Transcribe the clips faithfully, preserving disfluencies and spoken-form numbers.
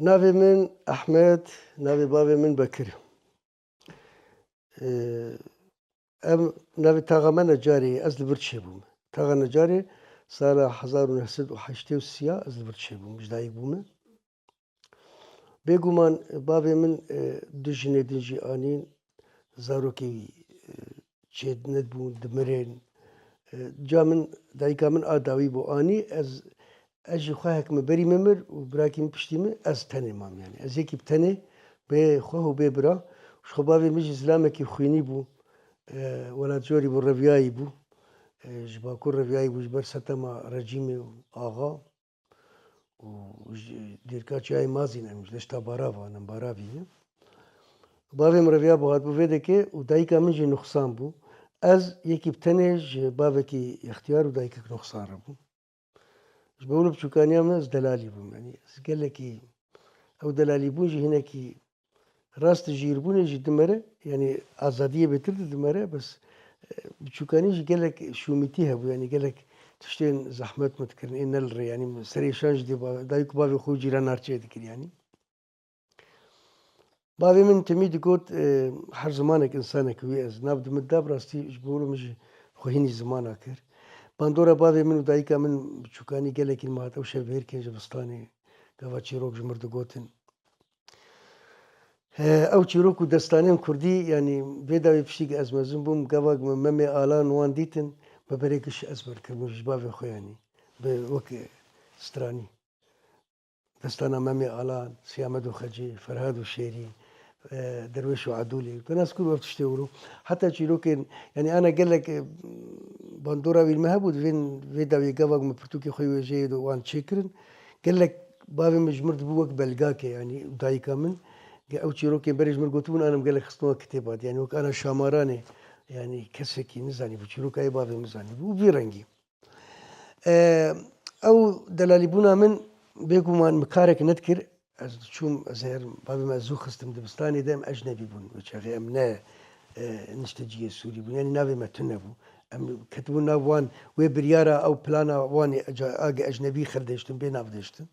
Navê min Ehmed, navê bavê min Bekir. Ee, em, navê taxa me Necarê ye, ez li vir çêbûm. Taxa Necarê sala hezar û neh sed û heştê û sê ya ez li vir çêbûm, ji dayik bûme. Bêguman bavê min, e, du jinê din jî anîn, zarokê wî, e, çê nedibûn, dimirên. E, ca min, dayika min a dawî bû anî, ez, ez jî xwe hek min berî min mir û birakî min piştî min, ez tenê mam yani. Ez yekî bi tenê bê xwe û bê bira. Ji xwe bavê min jî zilamekî xwînî bû. E, welatjorî bû, reviyayî bû. E, ji Bakur reviyayî bû, ji ber setema rejîmê û axa. Û ji dêrka çiyayê Mazîn em ji deşta Barava, nem Baravî ye. Bavê min reviyabû hatbû vê dekê û dayika min jî nuxsan bû. Ez yekî bi tenê ji bavekî extiyar û dayikek nuxsan re bûm. Ji bo wilo biçûkaniya min ez delalî bûm. Yanî ez gelekî, ew delalîbûn jî hinekî rast jîrbûnê jî dimere, yanî azadiyê bêtir de dimere, bes, e, biçûkanî jî gelek şûmîtî hebû, yanî gelek tiştên zehmet min dikirin, ê ne li rê, yanî serê şan jî dê ba-, dayik û bavê xwe û cîran nar çê dikir, yanî. Bavê min timî digot, e, her zimanek insanek wî ez nav di min da, bi rastî ji bo min jî xwe hînî zimana kir. Bandora bavê min û dayika min biçûkanî gelekî min hat ew şev bihêrkên ji bistanê, gava çîrok ji mir digotin. He, ew çîrok û destanên kurdî, yanî vê dawî piştî ku ez mezin bûm, gava ku min Memê Alan wan dîtin, me berê giş ezber kiribûn ji bavê xwe, yanî bi wek stranî. Destana Memê Alan, Siyamed û Xecê, Ferhad û Şêrî, e, Derwêş û Edûlê, te nas kir ev tiştê wilo. Heta çîrokên, yanî ana gelek, e, bandora wî li me hebû, di vên, vê dawiyê gava ku min pirtûkê xwe yê wêjeyê de wan çêkirin. Gelek bavê min ji mir dibû wek belgakê, yanî dayika min, ge ew çîrokên berê ji mir gotibûn, ana min gelek xistin wek kitêba de, yanî wek ana şamaranê, yanî kesekî nizanîbû, çîroka yê bavê min zanîbû û vî rengî. E, ew delalîbûna min bêguman min karek nedikir, ez diçûm, ez her bavê min ez zû xistim dibistanê de, em ecnebî bûn. Wê çaxê em ne, e, nişteciyê Sûrî bûn. Yanî navê me tune bû. Em ketibûn nav wan, wê biryara ew plana wan ê ca-, age ecnebî xildêştin, bê nav dêştin.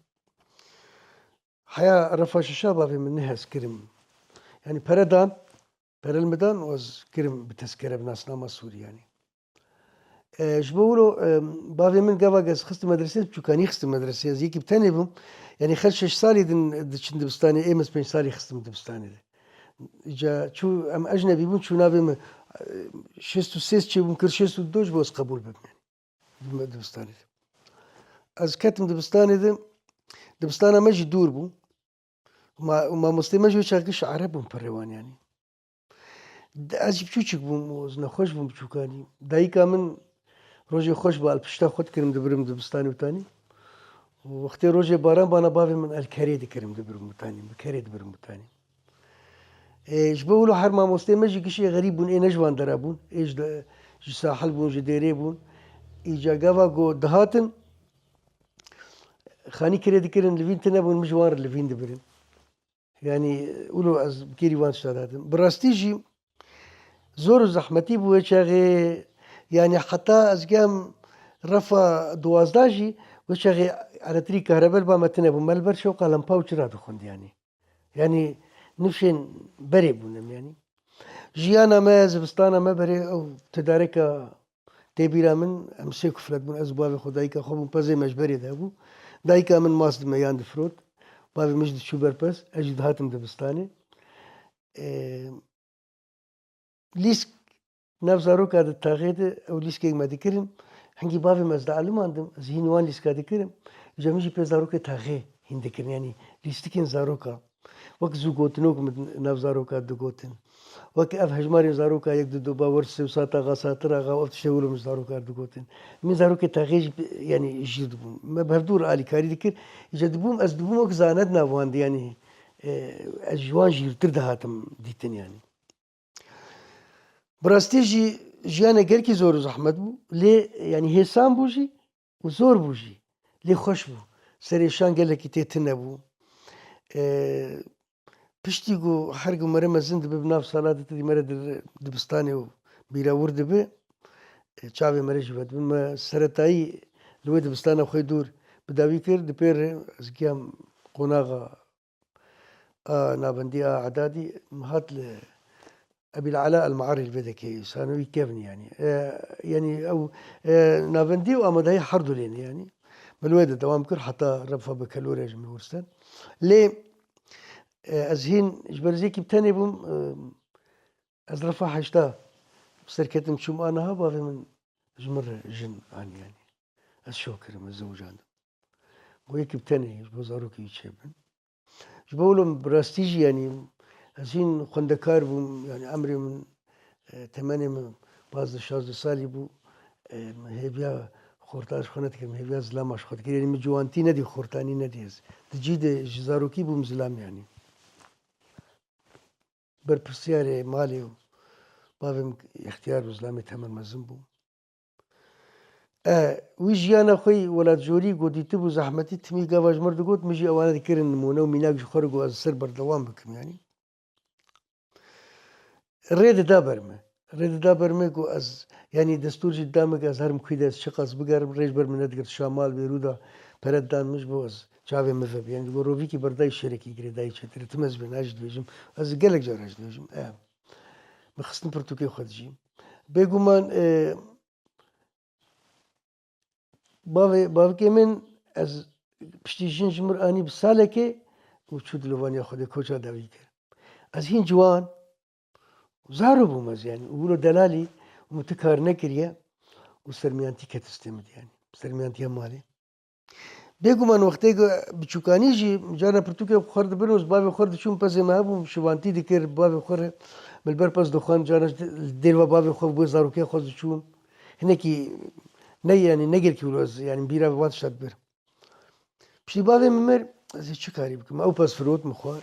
Heya refa şişa bavê min nihez kirim. Yanî pere dan, pere li min dan û ez kirim bi tezkere, bi nasnama Sûrî yanî. E, ji bo wilo, e, bavê min gava ez xistim medresê, çûkanî xistim medresê. Ez yekî bi tenê bûm. Yanî xer şeş salî din diçin dibistanê, êm ez pênc salî xistim dibistanê de. Îca çû, em ecnebî bûn, çû navê min, e, şêst û sê çêbûm, kir şêst û du ji bo ez qebûl bibim yanî. Di me dibistanê de. Ez ketim dibistanê de, dibistana me jî dûr bû. Ma-, mamostê me jî wê çaxê giş ereb bûn pirê wan yanî. De-, ez jî biçûçik bûm û ez nexweş bûm biçûkanî. Dayika min rojê xweş ba, li pişta xwe dikirim, dibirim dibistanê û tanî. Û wextê rojê baran bana bavê min el kerê dikirim, dibirim û tanî, bi kerê dibirim û tanî. Ê, ji bo wilo her mamostê me jî gişê xerîb bûn, ê ne ji van dera bûn, ê ji de, ji sahil bûn, ji dêrê bûn. Îca gava ku dihatin, xanî kirê dikirin, livîn tune bûn, min ji wan re livîn dibirin. Yanî, wilo ez bi kêrî van tişta dihatim. Bi rastî jî zor û zehmetî bû wê çaxê, yanî heta ez gem refa duwazdeh jî, wê çaxê elektrîk, kahrebe li ba me tune bû. Me li ber şewqa lempa û çira dixwend yanî. Yanî nifşên berê bûn em yanî. Jiyana me, zivistana me berê ew tedareka tê bîra min, em sê kuflet bûn, ez û bavê xwe, dayika xwe bûn, pezê me ji berê de hebû. Dayika min mast dimeyan difirot. Bavê min jî diçû ber pez, ez jî dihatim dibistanê. Ê, lîsk nav zaroka di taxê de, ew lîskek me dikirin. Hingî bavê me ez dielimandim, ez hîn wan lîska dikirim. Îca min jî pê zarokê taxê hîn dikirin. Yanî lîstikên zaroka. Wek zû gotinok min nav zaroka digotin. Wek ev hejmarên zaroka yek du du ba wer sê û sata xa satir axa, ev tiştê wilo min zaroka digotin. Min zarokê taxê jî, yanî jîr dibûn. Me bi hevdû re alîkarî dikir. Îca dibûm, ez dibûm wek zane di nav wan de, yanî, e, ez ji wan jîrtir dihatim dîtin yanî. Bi rastî jî jiyanek gelkî zor û zehmet bû. Lê, yanî hêsan bû jî û zor bû jî. Lê xweş bû. Serê şan gelekî tê tune bû. E, piştî ku her ku mere mezin dibe bi nav sala de, te dî mere di-, dibistanê û bîra wir dibe, e, çavê mere jî vedibin. Me seretayî li wê dibistana xwe dûr bi dawî kir, di pê re ez giyam qonaxa a navendî a Edadî hat li Ebîl Ela El Mearî li vê dekê sanewî kevnî yanî. E, yanî ew, e, navendî û amadehî her du lê ne yanî. Min li wê de dewam kir heta refa bi kelorê ji min wirstin. Lê, e, ez hîn ji ber zêkî bi tenê bûm, e, ez refa heşta bi ser ketim çûm a niha bavê min ji min re jin anî yanî. Ez şo kirim, ez zewijandim. Got yekî bi tenê ji bo zarokê wî çêbin. Ji bo wilo bi rastî jî, yanî, ez hîn xwendekar bûm, yanî, emrê min, e, temenê min pazdeh şazdeh salî bû. E, min hêviya xorta ji xwe nedikirim, min hêviya zilama ji xwe dikir. Yanî, min ciwantî nedî, xortanî nedî ez. Di cî de ji zarokî bûm zilam, yanî. Berpirsiyarê malê û bavê min extiyar bû, zilamê temen mezin bû. E, wî jiyana xwe yî welatjorî ku dîtibû zehmetî, timî gava ji mir digot, min jî ewana dikirin nimûne û mînak ji xwe re got ez ser berdewam bikim, yanî. Rê dida ber me. Rê dida ber me ku ez, yanî destûr jî dida min ku ez herim kû de ez çiqas bigerim, rê ji ber min nedigirt şamal, Bêrûda pere didan min ji bo ez çavê min vebî. Yanî digot rovîkî berdayî şêrekî girêdayî çetir e, tim ez bê, ez jî dibêjim. Ez gelek cara jî dibêjim. E, min xistin pirtûkê xwe dijî. Bêguman, e, Bavê, bavikê min ez piştî jin ji mir anî bi salekê û çû dilovaniya xwe de koça dawî kir. Ez hîn ciwan û zaro bûm ez, yanî, û wilo delalî û min ti kar nekiriye û sermiyantî ket stê min de, yanî, sermiyantiya malê. Bêguman wextê ku biçûkanî jî carna pirtûkê xwe dibin û ji bavê xwe diçûn, pezê me hebû, şivantî dikir, bavê xwe re min li ber pez dixwend, carna ji dêrva bavê xwe bi zarokê xwe diçûn. Hinekî ne, yanî ne gelkî wilo ez, yanî bîra van tişta dibir. Piştî bavê min mir, ez ê çi karî bikim? Ew pez firot min xwar.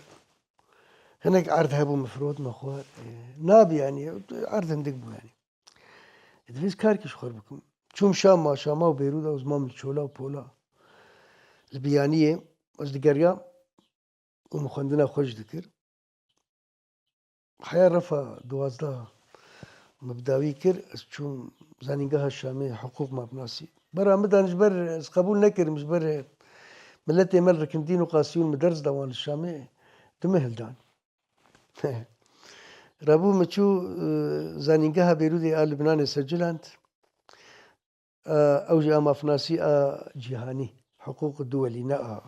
Hinek erd hebû min firot min xwar. E, nabî, yanî erd hindik bû, yanî. Divê ez karkî ji xwe re bikim. Çûm Şama, Şama û Beyrûda û ziman min çola û pola. Li biyaniyê ez digeriyam û min xwendina xwe jî dikir. Heya refa duwazdeh min bi dawî kir, ez çûm zanîngeha Şamê, hiqûq mafnasî. Bera min dan ji ber ez qebûl nekirim, ji ber miletê me li Rikindîn û Qasiyûn min ders da wan li Şamê, di min hildan. Rabû min çû, e, zanîngeha Beyrûdê a Libnanê Seciland. E, ew jî a mafnasî a cîhanî, hiqûq duwelî, ne a,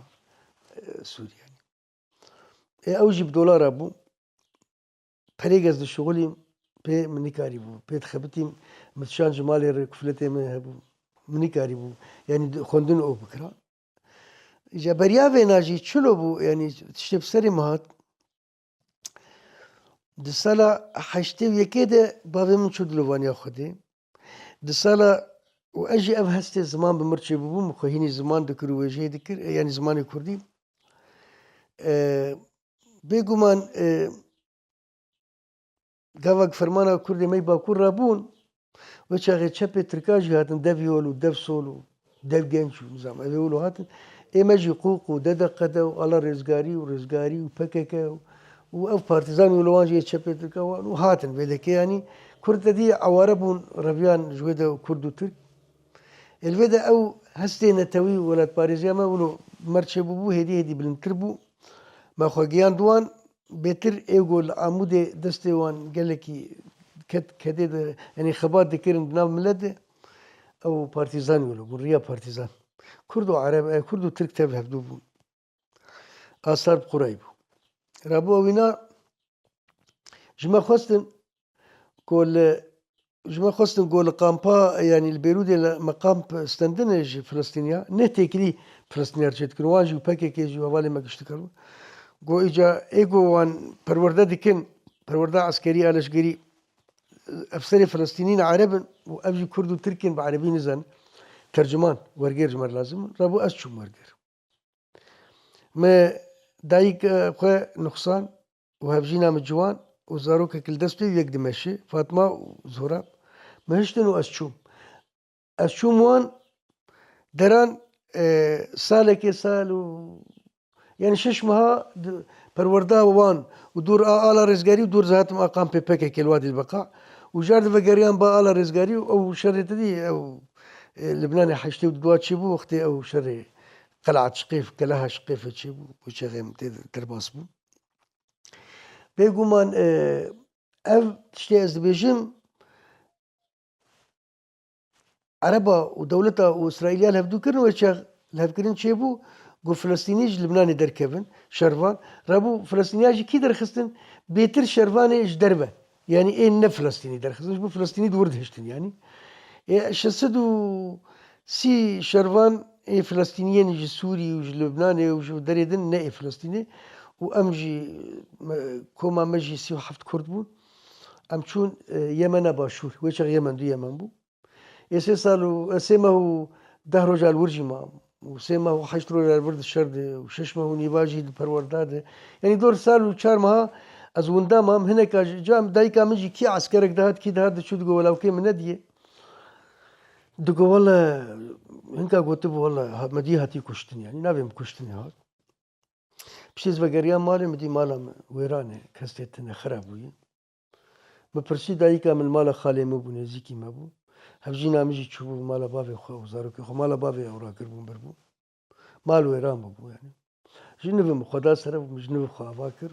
e, Sûriyanî. Ê, ew jî bi dolara bû. Perêk ez dişuxulîm, pê min nikarîbû. Pê dixebitîm, min dişan ji malê re kufletê min hebû. Min nikarîbû. Yanî xwendin û bikira. Îca beriya vêna jî çilo bû, yanî tiştê bi serê min hat. Di sala heştê û yekê de bavê min çû dilovaniya Xwedê. Di sala û ez jî ev hestê ziman bi mir çêbûbû, min xwe hînî ziman dikir û wêjeyê dikir, e, yanî zimanê kurdî. E, bêguman, e, Gava ku fermana Kurdê me yê Bakur rabûn, wê çaxê çepê Tirka jî hatin, Dev Yol û Dev Sol û Dev Genç û nizam, ev ê wilo hatin. Ê me jî Qûq û D D Q D û Ala Rêzgarî û Rêzgarî û P K K û, û ev partîzan wilo wan jî yê çepê Tirka wan û hatin vê dekê, yanî Kurd te dî eware bûn, reviyan ji wê de Kurd û Tirk. Ê li vê de ew hestê netewî û welatparêziya me wilo mer çêbûbû, hêdî hêdî bilindtir bû. Me xwe giyand wan, bêtir ê ku li Amûdê destê wan gelekî ket kedê de, yanî xebat dikirin di nav milet de, ew partîzan wilo bûn, riya partîzan. Kurd û Ereb, e, Kurd û Tirk tev hevdû bûn. Asar bi qurey bû. Rabû ewîna ji me xwestin ku li, ji me xwestin ku li kampa, yanî li Bêrûdê li me kamp stendine ji Filistîniya, ne têkilî Filistîniya çê dikin, wan jî û P K K jî û hevalê me giştikar bû. Ku îca ê ku wan perwerde dikin, perwerda eskerî a leşkerî, efserê Filistînî ne Ereb in û ev jî Kurd û Tirk in, bi Erebî nizanin. Terciman, wergêr ji me re lazim in. Rabû ez çûm wergêr. Me dayik, e, xwe nuxsan û hevjîna min ciwan û zarokek li dest pê û yek dimeşe, Fatma û Zohrab. Me hiştin û ez çûm. Ez çûm wan deran, e, salekê sal û, yanî şeş meha di-, perwerda wan û dûr a ala rêzgarî û dûr ez hatim a kampê P K K li Wadî Beqa û jar di vegeriyan ba ala rêzgarî û ew şerê te dî ew, e, Libnanê heştê û dua çêbû, wextê ew şerê Qel'a Şiqêf, Keleha Şiqêfe çêbû, û çexê min tê de derbas bû. Bêguman, e, ev tiştê ez dibêjim, Ereba û dewleta û Îsraîliya li hevdû kirin, wê çax lihevkirin çêbû, got Filistînî ji Libnanê derkevin, şervan. Rebû Filistîniya jî kî derxistin? Bêtir şervanê ji derve. Yanî ê ne Filistînî derxistin, ji bo Filistînî di wir dihiştin yanî. Ê şeş sed û sî şervan ê Filistîniyên ji Sûrî û ji Libnanê û ji derê din ne ê Filistînê û em jî me, koma me jî sî û heft Kurd bûn. Em çûn, e, Yemena Başûr. Wê çax Yemen du Yemen bû. Ê sê sal û, e, sê meh û deh roja li wir jî mam. Û sê meh û heşt roja li vir di şer de û şeş meh û nîva jî di perwerda de. Yanî dor sal û çar meha ez winda mam. Hineka ji, ca dayika min jî kî eskerek dihat, kî dihat diçû digo welawkê min nediyê. Digo wele hinka gotibû wele ha-, me dî hatî kuştin yanî. Navê min kuştinê hat. Piştî ez vegeriyam malê, min dî mala min wêran e, kes tê tine xirab bûye. Min pirsî dayika min mala xalê min bû, nêzîkî me bû. Hevjîna min jî çûbû mala bavê xwe û zarokê xwe. Mala bavê ew rakiribûn birbû. Mal wêran bûbû yanî. Ji nivê min xwe da ser ev, min ji nivê xwe ava kir.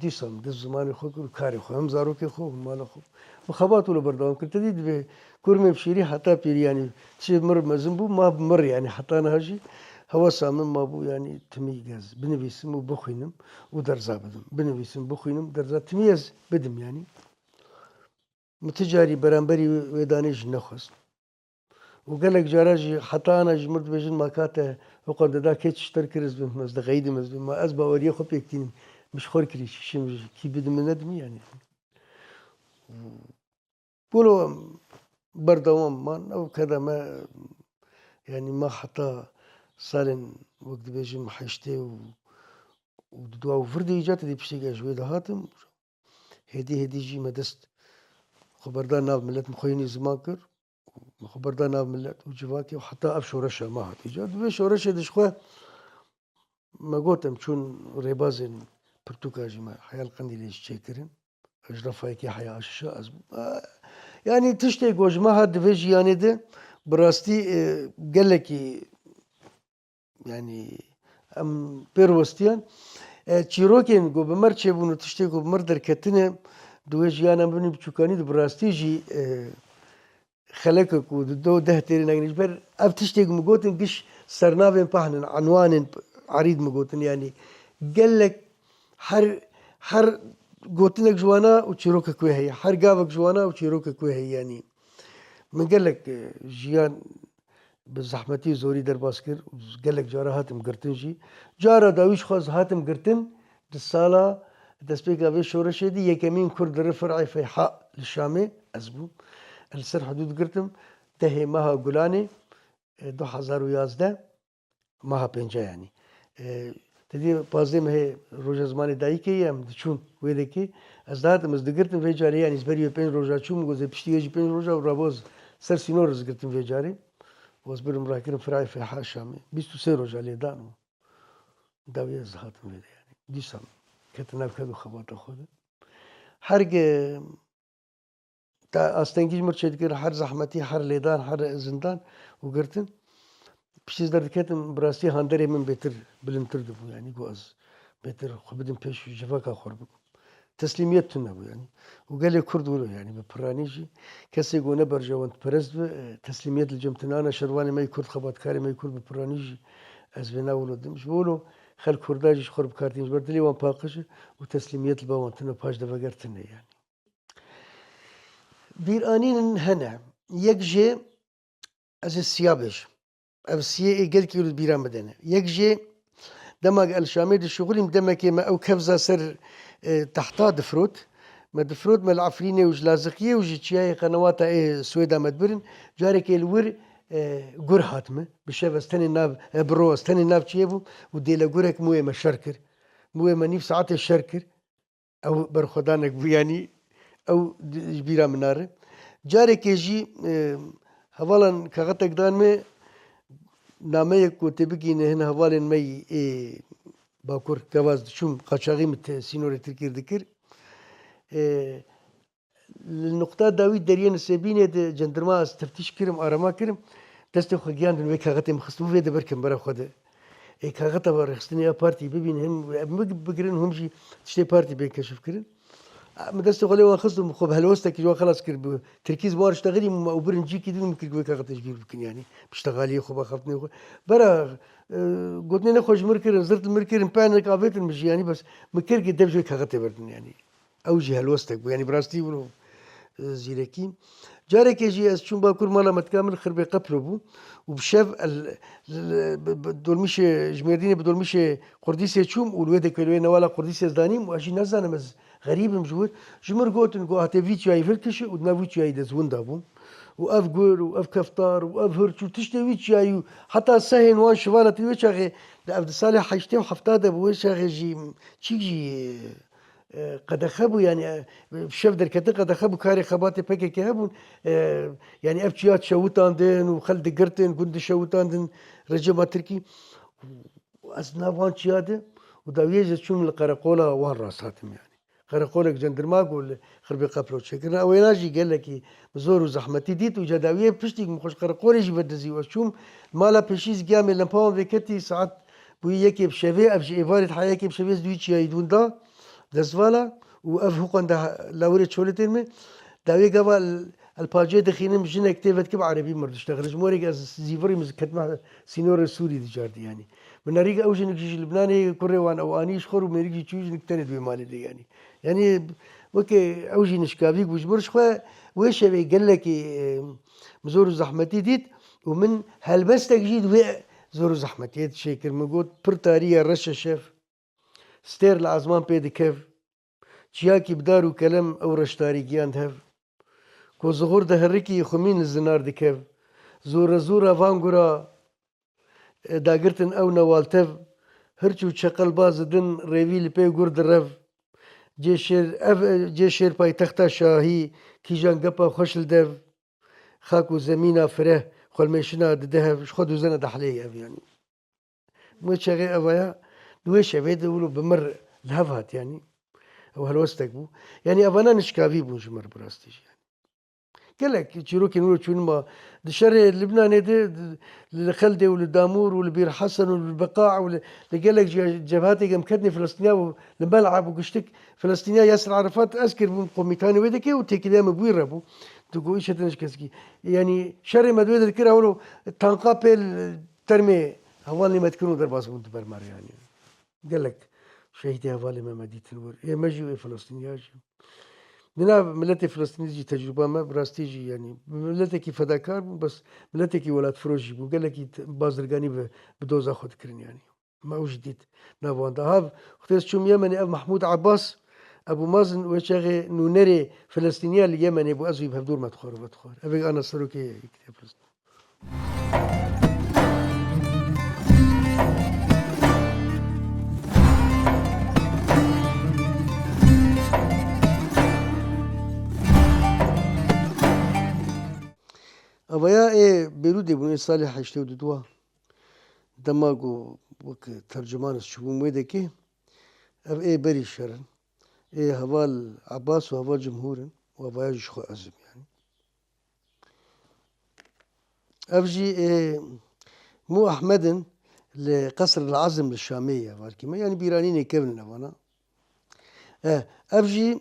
Dîsa min dest zimanê xwe kir û karê xwe, hem zarokê xwe û mala xwe. Min xebat wilo berdewam kir. Te dî dibê kurmê bi şêrî heta pêrî yanî. Çi mir mezin bû, ma bi mir yanî heta niha jî hewasa min mabû yanî timî gez binivîsim û bixwînim û derza bidim. Binivîsim, bixwînim, derza timî ez bidim yanî. Min ti carî beramberî wê danê jî nexwest. Û gelek cara jî heta ana ji mir dibêjin ma ka te hiqan dida kê çi ji te re kir ez bim, ez dixeyidim ez bim, ma ez baweriyê xwe pêk tînim. Min ji xwe re kirî şîşê min ji kî bidim min nedimî yanî. Wilo em berdewam man, ew keda me, yanî me heta salên wek dibêjim heştê û, û du û vir de îca te dî piştî ez ji wê de hatim. Hêdî hêdî jî me dest xwe berda nav milet, min xwe hînî ziman kir. Min xwe berda nav milet û civakê û heta ev şoreşa me hat îca. Di vê şoreşê de ji xwe me got em çûn rêbazên pirtûka jî me Heyal Qendîlê jî çêkirin. Eşrefa yekê heya aşişa ez bûm. E, yanî tiştê ku ji me hat di vê jiyanê de bi rastî, e, gelekî, yanî em pêr westiyan. E, çîrokên ku bi me re çêbûn û tiştê ku bi me re derketine di wê jiyana min ê biçûkanî de bi rastî jî, e, xelekek û di do deh têrê negin. Ji ber ev tiştê ku min gotin giş sernavên pahn in, enwanên erîd min gotin. Yanî gelek her, her gotinek ji wana û çîrokek wê heye. Her gavek ji wana û çîrokek wê heye. Yanî min gelek, e, jiyan bi zehmetî û zorî derbas kir û gelek cara hatim girtin jî. Cara dawî jixwe ez hatim girtin, di sala destpêka vê şoreşê de yekemîn Kurd li Fir'ê Feyha li Şamê ez bûm. Li ser hidûd girtim, dehê meha Gulanê, e, du hezar û yazdeh, meha pênca yanî. E, te dî pazdeh mehê roja zimanê dayikê ye, em diçûn wê dekê. Ez dihatim, ez digirtim vê carê, yanî ez berî wê pênc roja çûm, got ez ê piştî wê jî pênc roja û rebo ez ser sînor ez girtim vê carê. Û ez birim rakirim Fir'ê Feyha Şamê. Bîst û sê roja lê dan û dawî ez hatim vê de yanî. Dîsa ketim nav ked û xebata xwe de. Her ge Te astengî ji mir çêdikir, her zehmetî, her lêdan, her zindan û girtin. Piştî ez derdiketim, bi rastî handerê min bêtir, bilindtir dibû, yanî ku ez bêtir xwe bidim pêş û civaka xwe re bikim. Teslîmiyet tune bû, yanî. Û gelê Kurd wilo, yanî bi piranî jî. Kesê ku ne berjewendperest be, e, teslîmiyet li cem tune. Ana şervanê me yê Kurd, xebatkarê me yê Kurd bi piranî jî ez vêna wilo dim. Ji bo wilo xelk Kurda jî ji xwe re bi kar tînin. Ji ber dilê wan paqij e û teslîmiyet li ba wan tune, paşdeveger tune, yanî. Bîranînin hene. Yek jê ez ê siya bêjim. Ev siyê ê gelkî li bîra min de ne. Yek jê dema ez li Şamê dişuxulîm, demekê me ew kevza ser, e, tehta difirot. Me difirot, me li Efrînê û ji Laziqiyê û ji çiyayê qenewata ê Swêda me dibirin. Carekê li wir, e, gur hat min. Bi şev ez tenê nav, e, bi ro ez tenê nav çiyê bûm û dêlegurek min wê me şer kir. Min wê me nîv saetê şer kir. Ew berxwedanek bû, yanî ew di, ji bîra min nare. Carekê jî, e, hevalan kaxetek dan me, nameyek ku tê bigihîne hin hevalên me yî ê Bakur, keva ez diçûm, qaçaxî min te sînorê Tirkî re dikir. E, li nuqta dawî deriyê Nisêbînê de cendirma ez teftîş kirim, arama kirim. Destê xwe giyandin wê kaxetê min xist û vê de berkin bera xwe de. Ê kaxeta ve rêxistinê ya partî bibîn, him em big-, bigirin, him jî tiştê partî bên keşif kirin. Min destê xwe lê wan xist û min xwe bi helwestekî ji wan xelas kir. Bi tirkî ziman ştexilî û birin cîkî din û min kir ku wê kaxetê ji bîr bikin, yanî bi ştexaliyê xwe, bi xeltinê xwe. Bera, e, gotinê ne xwe ji mir kirin, zirt li mir kirin, penek avêtin min jî, yanî bes min kir ku dev ji wê kaxetê berdin, yanî. Ew jî helwestek bû, yanî bi rastî wilo, e, zîrekî. Carekê jî ez çûm Bakur, mala metka min li Xirbê Qeplo bû û bi şev el, li, li, bi, bi dolmîşê, ji Mêrdînê bi dolmîşê Qurdîsê çûm û li wê dekê, li wê newala Qurdîsê ez danîm û ez jî nezanim, ez xerîb im ji wir. Ji mir gotin ku hatê vî çiyayî vilkişe û di nav wî çiyayî de ez winda bûm. Û ev gur û ev keftar û ev hirç û tiştê wî çiyayî û heta sehên wan şivala tê wê çaxê di ev di salê heştê û hefta de bû, wê çaxê jî çîk jî, e, qedexe bû, yanî, e, şev derkete qedexe bû, karê xebatê P K K hebûn. E, yanî ev çiya dişewitandin û xelk digirtin, gund dişewitandin rejîma Tirkî. Ez nav wan çiya de û dawiyê jî çûm li qereqola wan rast hatim, yanî. Qereqolek cendirma ku li Xirbê Qeplo çêkirine. Ewêna jî gelekî bi zor û zehmetî dît û ca dawiyê piştî min xwe ji qereqolê jî vedizî û ez çûm. Mala pêşî ez giya me lempama vêketî, saet bûyî yekê bi şevê, ev ji êvarê dihe yekê bi şevê ez di wî çiyayî dûn da destvala û ev hiqan de lawirê çolê tên min. Dawiyê gava el, el pacê dixînim, jinek tê vedikim erebî mir diştexile. Ji morê ez zîvirî min ketime sînorê Sûrî dicardi, yanî. Min nerî ew jinik jî ji Libnanê kurê wan ew anî ji xwe û mêrik jî çû jinik tenê di wê malê de, yanî. Yanî weke ew jî nişkavîk bû ji bo ji xwe wê şevê gelekî, e, zor û zehmetî dît û min helbestek jî di wê zor û zehmetiyê de çêkir. Min got, pir tarî ye, reş e şev. Stêr li ezman pê dikev. Çiyakî bi dar û kelem ew reştarî giyan hev. Ku zixur diherikî xumîn li zinar dikev. Zûre zûre van gura, e, dagirtin ew newaltev. Hirç û çeqelbaz didin rêvî li pê gur direv. Cê şêr, ev, e, cê şêr paytexta şahî, kîjan gepa xweş li dev. Xak û zemîna fireh, xwelmêşina dide hev, ji xwe dûzena dehlê ev, yanî. Wê çaxê evaya, di wê şevê de wilo bi mir li hev hat, yanî. Ew helwestek bû. Yanî evana nişkavî bûn ji mir bi rastî jî, yanî. Gelek çîrokên wilo çûn ma di şerê Libnanê de, di, li Xeldê û li Damûr û li Bîr Hesen û li Beqa û li, li gelek ce-, cebhatê em ketine Filistîniya û li Bel'a bû giştik Filistîniya Yasir Arafat ez kiribûm komîtanê wê dekê û têkiliya min bi wî re bû. Digo îşe te ne ji kesekî. Yanî şerê me di wê de dikir, ewro tanqa pê li termê hevalnê me dikirin û derbas bûn di ber me re, yanî. Gelek şehîdê hevalê me me dîtin wir. Ê me jî û ê Filistîniya jî. Di nav miletê Filistînî jî tecrûba me bi rastî jî, yanî, bi miletekî fedakar bûn, bes miletekî welatfiroş jî bûn. Gelekî t-, bazirganî bi, bi doza xwe dikirin, yanî. Me ew jî dît nav wan de. Hav, wextê ez çûm Yemenê, ev Mehmûd Abbas, Ebû Mazin, wê çaxê nûnerê Filistîniya li Yemenê bû, ez wî bi hevdûr me dixwar û vedixwar. Ev ê ana serokê Yekîtiya Filistîn. Avaya ê Bêrûdê bûn, ê salê heştê û du dua. Dema ku wek terciman ez çûbûm wê dekê, ev ê berî şer in. Ê heval Abbas û heval Cumhûr in û avaya jî ji xwe ez im, yanî. Ev jî, ê, Mû Ehmed in, li Qesr el Azim li Şamê ye, varkî me. Yanî bîranînê kevin in evana. E, ev jî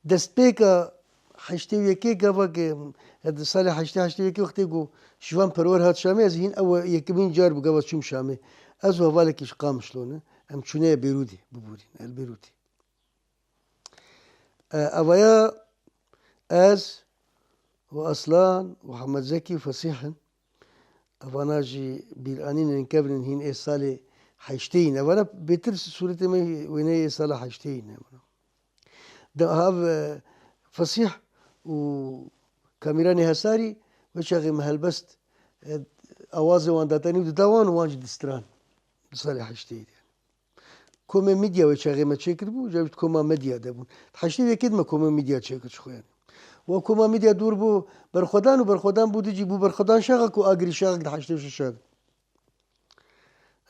destpêka heştê û yekê gava ke, e, di salê heştê, heştê û yekê wextê ku Şivan Perwer hat Şamê, ez hîn ew yekemîn car bû gava çûm Şamê. Ez û hevalekî ji Qamişlo ne. Em çûneye Bêrûdê bibûrîn, el Bêrûdê. E, evaya ez û Aslan û Hemed Zekî û Fesîh in. Evana jî bîranînên kevin in, hîn ê salê heştê in. Evana bêtir sûretê me wêneyê ê sala heştê in. Evana. Di av, e, Fesîh û Kamîranê Hesarî wê çaxê me helbest, e, awazê wan datenî û dida wan û wan jî distiran. Di salê heştê de. Komê Midya wê çaxê me çêkiribû, ca wî di koma Medya de bûn. Di heştê û yekê de me Komê Midya çêkir ji xwe, yanî. Wa Koma Midya dûr bû Berxwedan û Berxwedan bû dijî bû Berxwedan Şaxa ku agirî Şaxek di heştê û şeş de.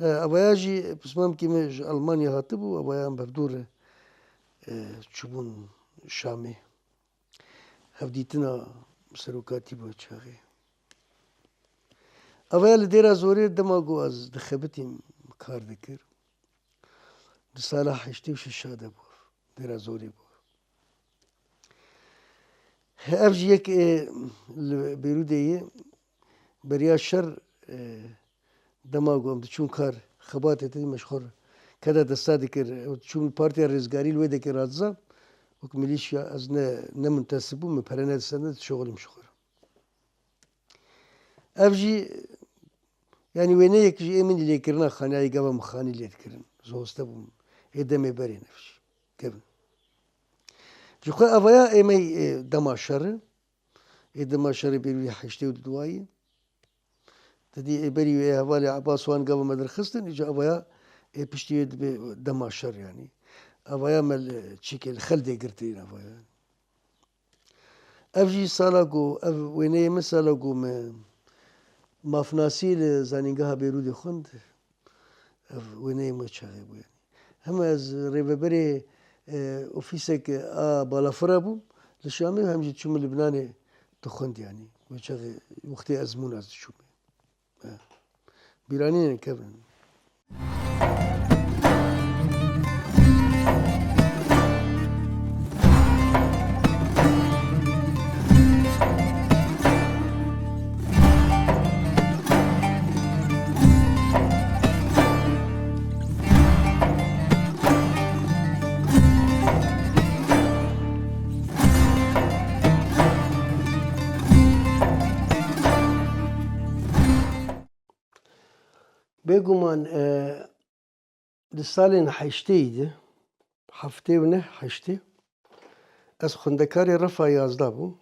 E, evaya jî pismamkî me ji Almanya hatibû, evaya em bi hevdû re, e, çûbûn Şamê. Hevdîtina serokatî bû çaxê. Evaya li Dêra Zorê dema ku ez dixebitîm kar dikir. Di sala heştê û şeş de bû. Dêra Zorê bû. Ev jî yek, e, li Beyrûdê ye. Beriya şer, e, dema ku em diçûn kar, xebatê te dî me ji xwe re keda desta dikir. Çûm li Partiya Rêzgarî li wê dekê radiza, wek milîşya ez ne, ne muntesib bûm, min pere nedistende, dişoxilîm ji xwe re. Ev jî, yanî wêneyek ji ê min lêkirina xaniyayê gava min xanî lê dikirin. Zoste bûm. Ê demê berê ne ev jî. Kevin. Ji xwe evaya ê me, e, dema şer e. Ê dema şerê bêrî heştê û duwayî. Te dî ê berî wê hevalê Ebas wan gava me derxistin, îca evaya ê piştî wê dibe dema şer yanî. Evaya me li çîkê li Xeldê girtîn evaya. Ev jî sala ku, ev wêneyê min sala ku me mafnasî li Zanîngeha Beyrûdê xwend. Ev wêneyê min çaxê bû yanî. Hem ez rêveberê, e, ofîsek a balafira bûm li Şamê, hem jî diçûm Libnanê dixwend yanî. Wê çaxê wextê ezmûn ez diçûm. E, bîranînên kevin. Bêguman, e, di salên heştêyî de, heftê û neh heştê, ez xwendekarê refa yazdeh bûm.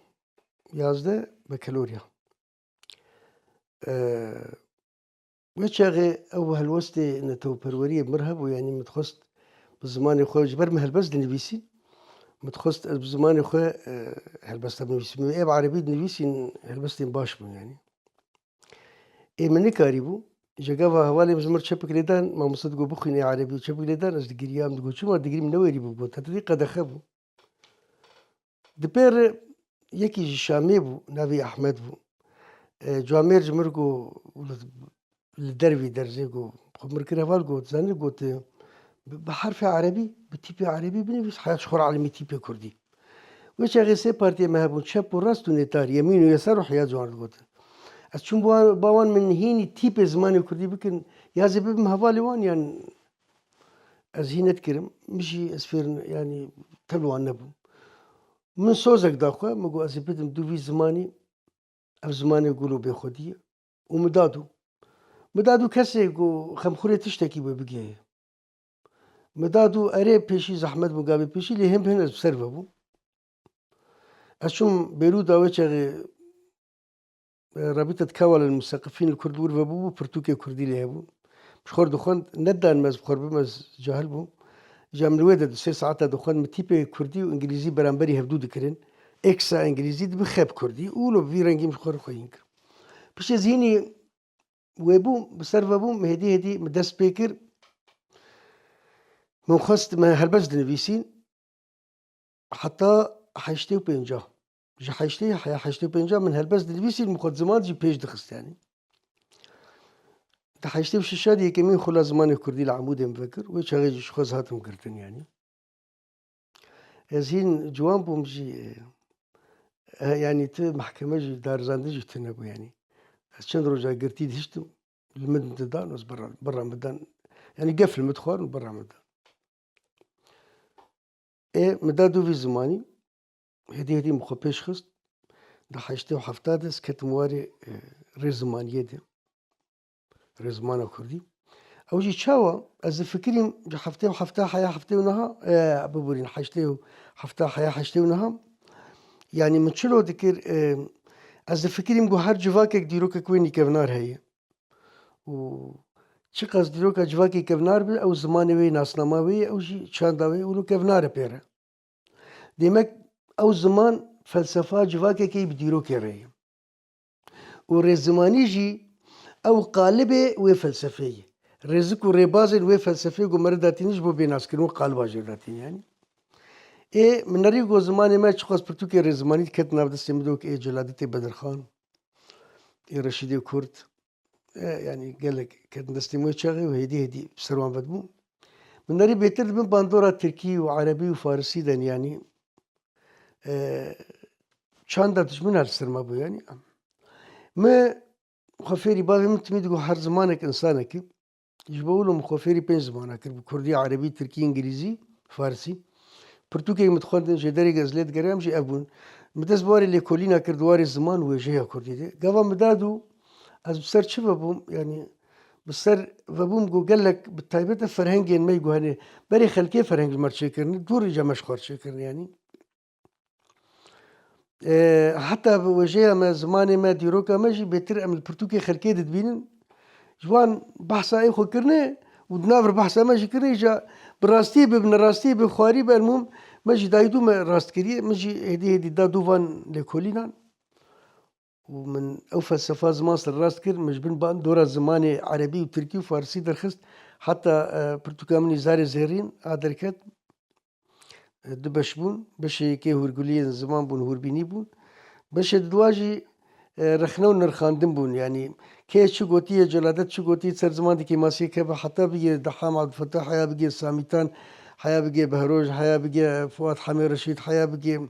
Yazdeh bekelorya. E, wê çaxê ew helwestê netewperweriyê mir hebû, yanî min dixwest bi zimanê xwe, ji ber min helbest dinivîsîn, min dixwest ez bi zimanê xwe, e, helbesta binivîsim. Ê bi erebî dinivîsîn, helbestên baş bûn yanî. Ê min nikarîbû. Ji gava hevalê min ji min re çepik lê dan, mamoste digot bixwîne erebî û çepik lê dan, ez digiriyam, digot çima digirîm, newêrîbû, got, te dî qedexe bû. Di pê re yekî ji Şamê bû, navê Ehmed bû. E, camêr ji min re got, li dervî derzê got, xwe min kir heval got, zanî got, e, bi, bi herfê erebî, bi tîpê erebî binivîs, heya ji xwe re elimî tîpê kurdî. Wê çaxê sê partiyê me hebûn, çep û rast û nêtar, yemîn û yesar û heya ji wan re digotin. Ez çûm ba wan, ba wan min hînî tîpê zimanê kurdî bikin, ya ez ê bibim hevalê wan, yan ez hîn nedikirim, min jî ez fêr, yanî tev li wan nebûm. Min sozek da xwe, min got, ez ê bidim dû vî zimanî, ev zimanê gul û bêxwedî ye. Û min da dû. Min da dû kesê ku xemxurê tiştekî wê bigihê. Min da dû, erê pêşî zehmet bû, gavê pêşî, lê hin bi hin ez bi ser ve bûm. Ez çûm Beyrûda wê çaxê, e, Rabîtet Kewal el Museqifîn li Kurd wir vebûbû, pirtûkê kurdî lê hebû. Ji xwe re dixwend, nedan me ez bi xwe re bim, ez cahil bûm. Îca min li wê de du sê saeta dixwend, min tîpê kurdî û îngilîzî beramberî hevdû dikirin. Êksa îngilîzî dibe xeb kurdî û wilo bi vî rengî min ji xwe re xweyîn kir. Piştî ez hînî wê bûm, bi ser ve bûm, hêdî hêdî min dest pê kir. Min xwest me helbest dinivîsîn. Heta heştê û pênc. Ji heştê heya heştê û pênc min helbest dinivîsîn, min xwe ziman jî pêş dixist yanî. Di heştê û şeş de yekemîn xula zimanê kurdî li Amûdê min vekir. Wê çaxê jî ji xwe ez hatim girtin yanî. Ez hîn ciwan bûm jî, e, e, yanî tu mehkeme jî, darizandin jî tune bû yanî. Ez çend roja girtî dihiştim, li min didan, ez birra, birra min dan. Yanî gef li min dixwarin û birra min dan. Ê, min da dû vî zimanî, hêdî hêdî min xwe pêş xist. Di heştê û hefta de ez ketim warê, e, rêzimaniyê de. Rêzimana kurdî. Ew jî çawa? Ez difikirîm ji heftê û hefta heya heftê û neha, e, biborîn, heştê û hefta heya heştê û neha. Yanî min çilo dikir, e, ez difikirîm ku her civakek dîrokek wê nîkevnar heye. Û çiqas dîroka civakê kevnar be, ew zimanê wê, nasnama wê ye, ew jî çanda wê, wilo kevnar e pê re. Demek ew ziman felsefa civakekê bi dîrokê re ye. Û rêzimanî jî ew qalibê wê felsefeyê ye. Rêzik û rêbazên wê felsefeyê ku me re datîne ji bo bênaskirin wê qaliba jê re datîne yanî. Ê, min nerî ku zimanê me çiqas pirtûkê rêzimanî diket nav destê min de wek ê Celadetê Bedirxan, ê Reşîdê Kurd, e, yanî gelek ketin destê min wê çaxê û hêdî hêdî ser wan vedibû. Min nerî bêtir dibin bandora tirkî û erebî û farisî de yanî, e, çanda dijmina li ser me bû, yanî. Me xwe fêrî bavê min timî digot her zimanek însanekî. Ji bo wilo min xwe fêrî pênc zimana kir, bi kurdî, erebî, tirkî, îngilîzî, farsî. Pirtûkek min dixwendin, jêderê ez lê digeriyam jî ev bûn. Min dest bi warê lêkolîna kir di warê ziman û wêjeya kurdî de. Gava min da dû, ez bi ser çi vebûm, yanî bi ser vebûm ku gelek bi taybet ev ferhengên me yî ku hene berê xelkê ferheng ji me re çêkirine, dûr îca me ji xwe re çêkirine, yanî. E, heta bi wêjeya me, zimanê me, dîroka me jî bêtir em li pirtûkê xelkê didibînin. Ji wan behsa ê xwe kirine û di nav re behsa me jî kirine, îca bi rastî be, bi nerastî be, xwarî be, elmûm me jî dayî dû me rast kiriye. Min jî hêdî hêdî da dû van lêkolînan. Û min ew felsefa ziman serrast kir, min ji bin bandora zimanê erebî û tirkî û farsî derxist, heta, e, pirtûka min î Zarê Zêrîn a derket. E, du beş bûn, beşê yekê hûrguliyên ziman bûn, hûrbînî bûn. Beşê di dua jî, e, rexne û nirxandin bûn. Yanî kê çi gotiye, Celadet çi gotiye, ser ziman di kêmasiyê keve heta bigê Deham Abdulfetah, heya bigê Samîtan, heya bigê Behroj, heya bigê Fuat Hemê Reşîd, heya bigê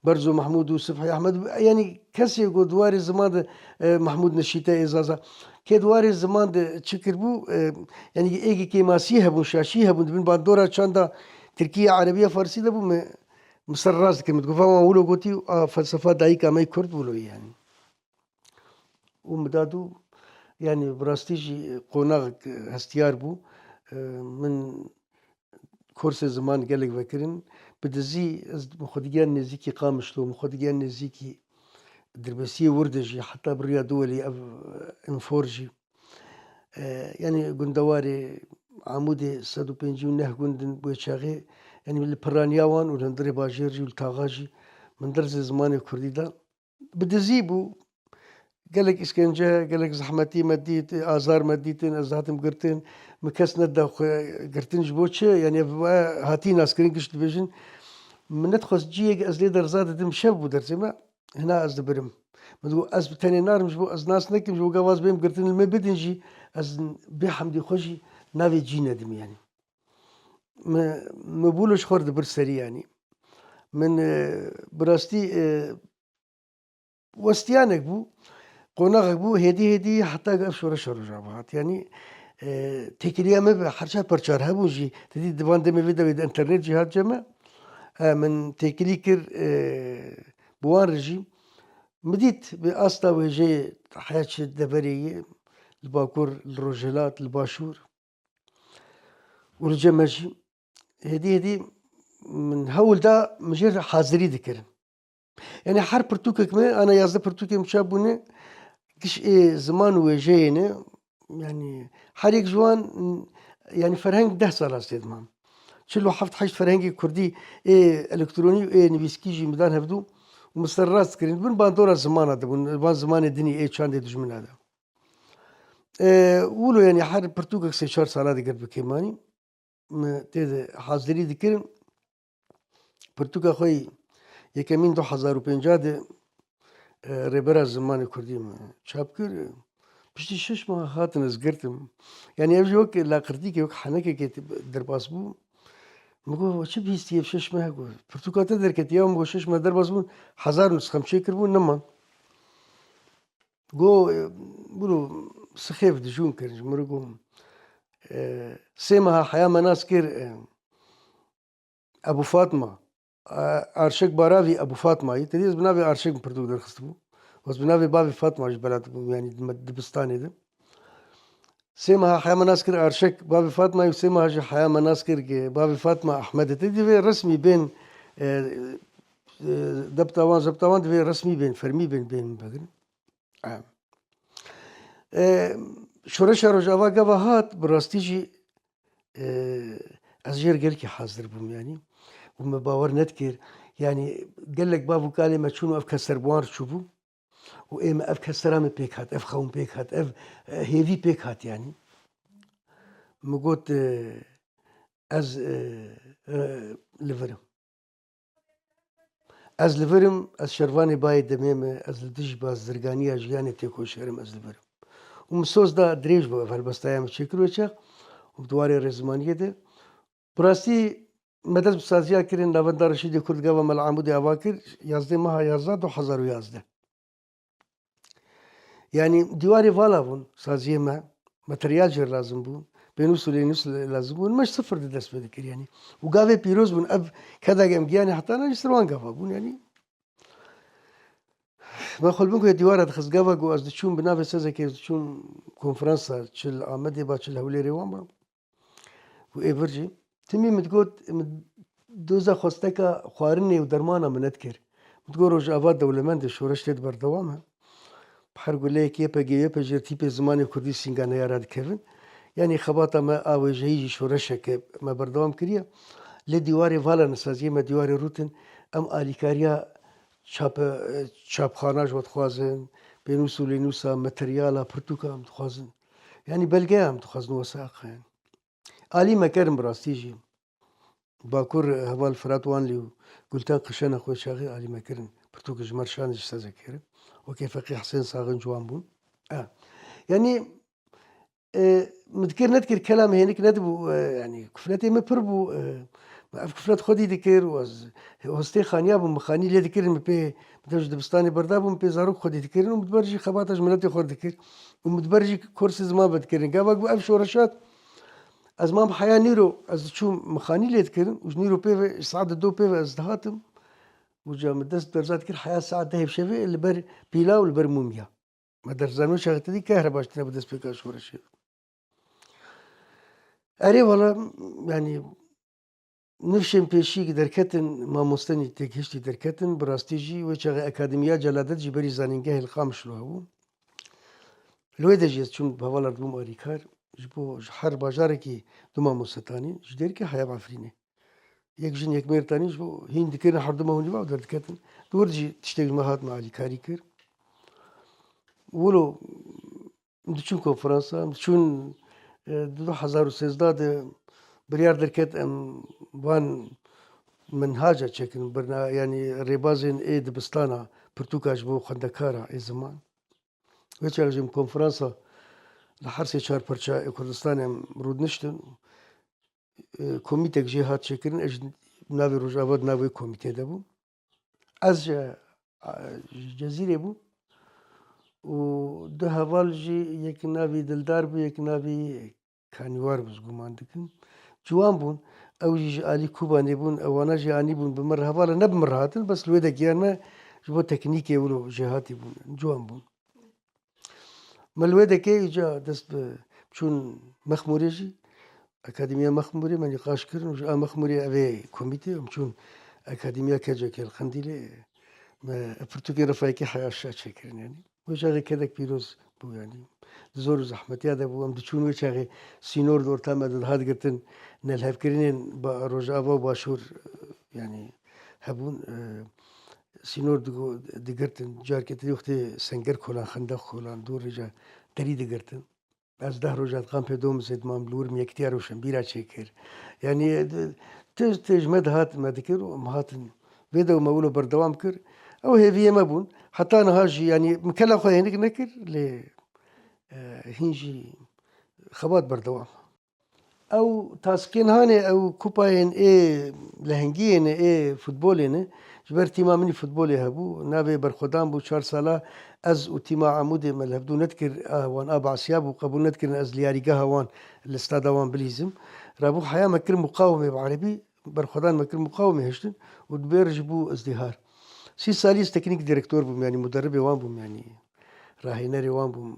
Berzo Mehmûd û Sibhî Ehmed. Yanî kesê ku di warê ziman de, e, Mehmûd Neşîte ê Zaza. Kê di warê ziman de çi kiribû, e, yanî êgî kêmasî hebûn, şaşî hebûn, di bin bandora çanda tirkî ya erebî ya farsî de bû, me, me ser rast dikim. Digot, "Va wan wilo gotî, a felsefa dayika me yê kurd wilo ye," yanî. Û min da dû, yanî bi rastî jî qonaxek hestiyar bû. E, min kursê ziman gelek vekirin. Bi dizî ez min xwe digiyan nêzîkî Qamişlo, min xwe digiyan nêzîkî Dirbêsiyê wir de jî, heta bi riya Duwelî ev, e, Înfor jî. E, yanî gundewarê Amûdê sed û pêncî û neh gund in wê çaxê, yanî li piraniya wan û li hundirê bajêr jî û li taxa jî min dersê zimanê kurdî da. Bi dizî bû. Gelek îşkence, gelek zehmetî me dît, azar me dîtin, ez hatim girtin. Min kes neda xwe girtin ji bo çi? Yanî ev hatî naskirin giş dibêjin. Min nedixwest ciyek ez lê derza didim, şev bû dersê me. Hina ez dibirim. Min digot, ez bi tenê narim ji bo ez nas nekim, ji bo gava ez bêm girtin, li min bidin jî, ez bê hemdî xwe jî navê cî nedim, yanî. Min, min bûlo ji xwe re dibir serî, yanî. Min, e, bi rastî, e, westiyanek bû, qonaxek bû, hêdî hêdî heta ev şoreşa Rojava hat. Yanî, e, têkiliya me bi her çar perçar hebûn jî, te dî di van demê vê dewê de înternet jî hat cem me. E, min têkilî kir, e, bi wan re jî. Min dît bi asta wêjeyê heya çi deverê ye, li bakur, li rojhilat, li başûr û li cem me jî. Hêdî hêdî min hewl da min jê re hazirî dikirin. Yanî her pirtûkek me, ana yazdeh pirtûkê min çap bûne, giş ê ziman û wêjeyê ne. Yanî her yek ji wan, yanî ferheng deh sala stêd mam. Çil û heft heşt ferhengê kurdî ê elektronî û ê nivîskî jî min dan hevdû û min serrast kirin. Bin bandora zimana de bûn, van zimanê dinî ê çandê dijmina de. E, wilo yanî her pirtûkek sê çar sala digir bi kêmanî. Me tê de hazirî dikirin. Pirtûka xwe yî yekemîn du hezar û pênc de, e, Rêbera Zimanê Kurdî me çap kir. Piştî şeş meha hatin ez girtim. Yanî ev jî wek laqirtîkê, wek henekekê derbas bû. Min got, "We çi bihîstiye ev şeş meh?" Got, "Pirtûka te derketiye." Ya min got, "Şeş meh derbas bûn, hezar nusxem çêkiribûn, neman." Go, e, bûro sixêf dijûn kir ji min re got, e, sê meha heya me nas kir, e, Ebû Fatma, e, Arşek Baravî Ebû Fatmayî, te dî ez bi navê Arşek min pirtûk derxistibû. Ez bi navê bavê Fatma jî belat bûm, yanî di me dibistanê de. Sê meha heya me nas kir Arşek, bavê Fatmayî û sê meha jî heya me nas kir ki bavê Fatma Ehmedê. Te divê resmî bên, e, e, debta wan, zebta wan divê resmî bên, fermî bên, bên min vegirin. E, e, şoreşa Rojava gava hat, bi rastî jî, e, ez jê re gelkî hazir bûm, yanî. Û me bawer nedikir. Yanî gelek bav û kalê me çûn û ev keser bi wan re çûbû. Û ê me ev kesera me pêk hat, ev xewn pêk hat, ev, e, hêvî pêk hat, yanî. Min got, e, ez, e, e, li vir im. Ez li vir im, ez şervanê bayê demê me, ez li dijî bazirganiya jiyanê têkoşer im, ez li vir im. Û min soz da dirêj bû ev helbestaya min çêkir wê çax û di warê rêzimaniyê de. Bi rastî me dest bi saziya kirin, Navenda Reşîdê Kurd gava me li Amûdê ava kir, yazdeh meha yazdeh du hezar û yazdeh. Yanî dîwarê vala bûn, saziyê me, materyal jê lazim bû, pênûs û lênûs lazim bûn, me ji sifir de dest pê dikir yanî. Û gavê pîroz bûn, ev kedek em giyanê hetana jî ser wan gava bûn yanî. Me xwe li bin ku dîwara dixist gava ku ez diçûm bi navê sezekê ez diçûm konferansa çi li Amedê ba çi li Hewlêrê wan ba. Û ê vir jî. Timî min digot, min doza xwesteka xwarinê û dermana min nedikir. Min digot Rojava dewlemend e, şoreş tê de berdewam e. Bi her guleyek Y P G, Y P G jê tîpê zimanê kurdî sînga neyara dikevin. Yanî xebata me a wêjeyî jî şoreşeke me berdewam kiriye. Lê dîwarê vala ne saziyê me dîwarê rûtin. Em alîkariya çape-, çapxana ji we dixwazin, pênûs û lênûsa, materyala, pirtûka em dixwazin. Yanî belgeya em dixwazin, wesaiq. Alî me kerin bi rastî jî. Bakur heval Firat Wanlî û Gulten Qişena xwe çaxê alî me kirin. Pirtûk ji me re şandin ji sezekê re. Wekî Feqî Hisên Saxin ciwan bûn. E, yanî, e, min dikir nedikir kelam hênik nedibû, e, yanî kufletê min pir bû, e, min ev kuflet xwedî dikir û ez hostê xaniya bûm, min xanî lê dikirin, min pê, min dev ji dibistanê berda bûm, min pê zarok xwedî dikirin û min diber jî xebata ji miletê xwe dikir û min diber jî kursê ziman vedikirin. Gava ku ev şoreş hat, ez mam heya nîro, ez diçûm min xanî lê dikirin û ji nîro pê ve, ji saet do pê ve ez dihatim û ca min dest berza dikir heya saet dehê bi şevê li ber pîla û li ber mûmya. Me derzanî çaxê te dî kehre baş tine bi destpêka şoreşê. Erê wala, yanî nifşên pêşî derketin, mamostenî têgihiştî derketin, bi rastî jî wê çaxê Akademiya Celadet jî berî zanîngehê li Qamişlo hebû. Li wê de jî ez çûm bi hevalan dibûm alîkar. Ji bo ji her bajarekî du mamoste tanîn, ji Dêrikê heya bi Efrînê. Yek jin yek mêr tanî ji bo hîn dikirin, her du me hûn ê derdiketin. Di wir jî tiştek ji me hat, me alîkarî kir. Wilo diçûn konferansa, em diçûn, e, du hezar û sêzdeh de biryar derket em van minhaca çekin, birna-, yanî rêbazên ê dibistana pirtûka ji bo xwendekara ê ziman. Wê çax jî em konferansa li her sê çar parça ê Kurdistanê em rûdiniştin. E, komîtek jê hat çêkirin, ez ji navê Rojava di nav wê komîtê de bûm. Ez ji, a, ji Cezîrê bûm û du heval jî, yek navî Dildar bû, yek navî Kanîwar bû, ez guman dikim. Ciwan bûn, ew jî ji alî Kobanê bûn, ewana jî anîbûn bi min re, hevala ne bi min re hatin, bes li wê de giyan me ji bo teknîkê wilo jêhatî bûn, ciwan bûn. Me li wê dekê îca dest bi çûn Mexmûrê jî, Akademiya Mexmûrê me nîqaş kirin û ji a Mexmûrê ev ê komîtê em çûn Akademiya Kecekê li Qendîlê me pirtûkê Refayekê heya şa çêkirin yanî. Wê çaxê kedek pîroz bû yanî. Di zor û zehmetiya de bû. Em diçûn wê çaxê sînor di orta me de dihat girtin. Nelhevkirinên ba-, Rojava û Başûr, yanî hebûn, e, sînor digo-, digirtin. Carkê te wextê senger kolan, xendeq kolan, dûr rêca derî digirtin. Ez deh roja di kampê Domizê dimam, li wir min yekitiya roşenbîra çêkir. Yanî, e, tişt tê ji me dihat me dikir û em hatin. Vê de me wilo berdewam kir. Ew hêviyê me bûn. Heta niha jî, yanî, min kela xwe hênik nekir, lê, e, hîn jî xebat berdewam. Ew taskên hanê, ew kupayên ê lehengiyê ne, ê futbolê ne. Ji ber tîma min î futbolê hebû. Navê Berxwedan bû, çar sala ez û tîma Amûdê me li hevdû nedikir, a wan a Basya bû, qebûl nedikirin ez li yarîgeha wan, li stada wan bilîzim. Rabû heya me kir muqawimê bi erebî, Berxwedan me kir muqawimê hiştin û dibêr ji bû izdîhar. Sî salî ez teknîk direktor bûm, yanî muderibê wan bûm, yanî rahênerê wan bûm,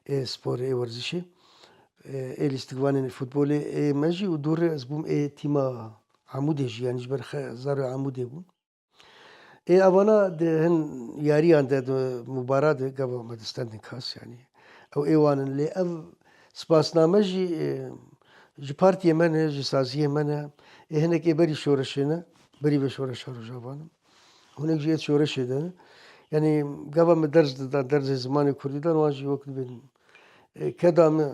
ê sporê, ê werzişê. Ê, ê lîstikvanên futbolê ê me jî û dûrê ez bûm ê tîma Amûdê jî, yanî ji ber xe-, zarê Amûdê bûm. Ê evana di hin yariyan de, di mubara de gava me distendin kas, yanî ew ê wan in. Lê ev spasname jî, ê, ji partiyê me ne, ji saziyê me ne. Ê hinek ê berî şoreşê ne, berî vê şoreşa Rojava ne. Hinek jî ê şoreşê de ne. Yanî gava me derz didan, derzê zimanê kurdî dan, wan jî wek dibên, ê, keda me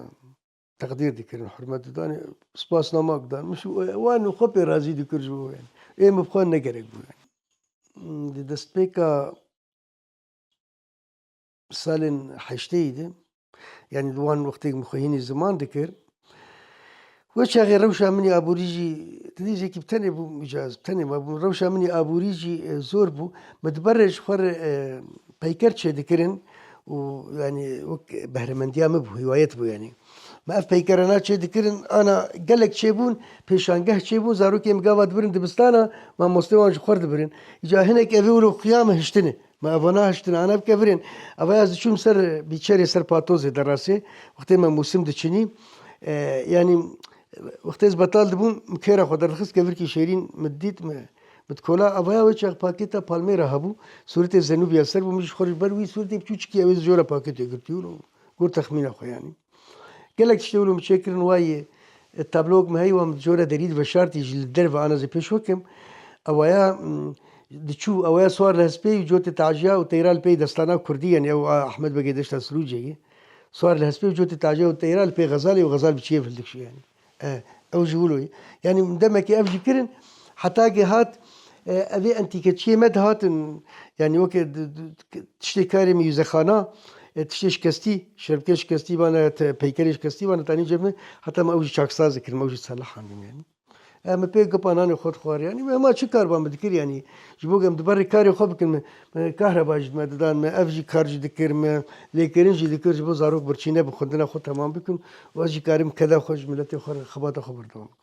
teqdîr dikirin, hurmet didanê, spasnama didan. Min jî wan xwe pê razî dikir ji bo, yanî. Ê min bi xwe ne gerek bû, yanî. Di destpêka salên heşteyî de, yanî di wan wextê min xwe hînî ziman dikir, Wê çaxê rewşa min ê aborî jî, tu dî jêkî bi tenê bûm, îca ez bi tenê mabûm. Rewşa min ê aborî jî, e, zor bû. Min di ber re ji xwe re, e, peyker çêdikirin û, yanî, wek behremendiya min bû, hîwayet bû, yanî. Me ev peykerana çêdikirin, ana gelek çêbûn, pêşangeh çêbûn, zarokên min gava dibirin dibistana, mamostê wan ji xwe dibirin. Îca hinek evê wilo xuya min hiştine. Me evana hiştin, ana bike virên. Eva ez diçûm ser bîçerê, ser patozê derasê. Wextê me mûsim diçinî. E, yanî, wextê ez betal dibûm, min kêra xwe derdixist, kevirkî şêrîn min dît, min, min dikola. Evaya wê çax pakêta Palmêra hebû. Sûretê Zenûbiya ser bû. Min ji xwe ji ber wî sûretê biçûçikî ew ê jora pakêtê girtî û got texmîna xwe, yanî. Gelek tiştê wilo min çêkirin wayê, e, tablok min heyî wa min jora derî diveşartî ji li derve ana zê pêş xwe kim. Ewaya, m, diçû, ewaya swar li hespê û cotê taciya û teyra li pey destana kurdî, yanî ew a Ahmet Begê Deşta Sirûcê ye. Swar li hespê û cotê taciya û teyra li pey xezalê û xezal bi çiyê hildik şû, yanî. E, ew jî wilo ye. Yanî demekê ev jî kirin, heta ke hat, e, evê entîkeçiyê me dihatin, yanî weke di, di, tiştê karê min yûzexana, e, tiştê şikestî, şerbikê şikestî bana, te-, peykerê şikestî bana, tanî cem me, heta me ew jî çaksaz dikirin, me ew jî selahandin, yanî. E, me pê gipa nanê xwe dixwar, yanî, me hema çi kar ba min dikir, yanî, ji bo em di berê karê xwe bikin, me, me kahreba jî me didan, me ev jî kar jî dikir, me lêkirin jî dikir, ji bo zarok birçî nebin, xwendina xwe temam bikin û ez jî karim keda xwe ji miletê xwe re xebata xwe berdewam bikim.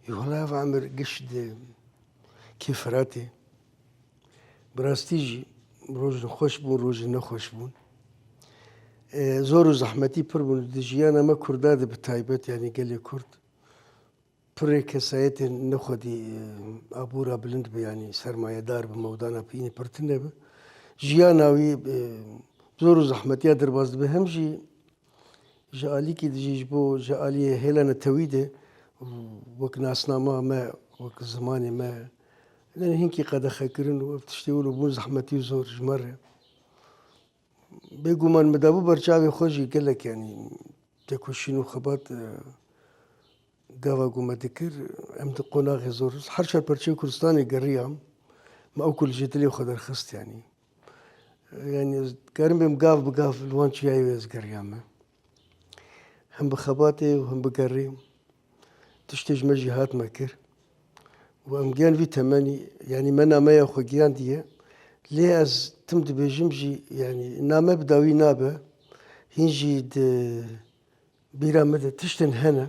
Ê wela ev emir giş di kêfiratê. Bi rastî jî rojin xweş bûn, rojin nexweş bûn. E, zor û zehmetî pir bûn. Di jiyana me Kurda de bi taybet, yanî gelê Kurd, pirê kesayetên nexwedî, e, abûra bilind bi, yanî sermayedar bi, mewdana piyînê pir tune bi. Jiyana wî, e, zor û zehmetiya derbas dibe, hem jî ji alîkî dijî ji bo, ji aliyê hêla netewî de, wek nasnama me, wek zimanê me, yanî hinkî qedexekirin û ev tiştê wilo bûn zehmetî û zor ji me re. Bêguman me dabû ber çavê xwe jî gelek, yanî tekoşîn û xebat, e, gava ku me dikir, em di qonaxê zor, her çar perçeyê Kurdistanê geriyam, me ew ku li jê dilê xwe derxist, yanî. Yanî ez dikarim bêm gav bi gav li wan çiyayê wê ez geriyame. Hem bi xebatê û hem bi gerê tiştê ji me jî hat me kir. Û em giyan vî temenî, yanî me nameya xwe giyandiye. Lê ez tim dibêjim jî, yanî name bi dawî nabe. Hîn jî di bîra min de tiştin hene.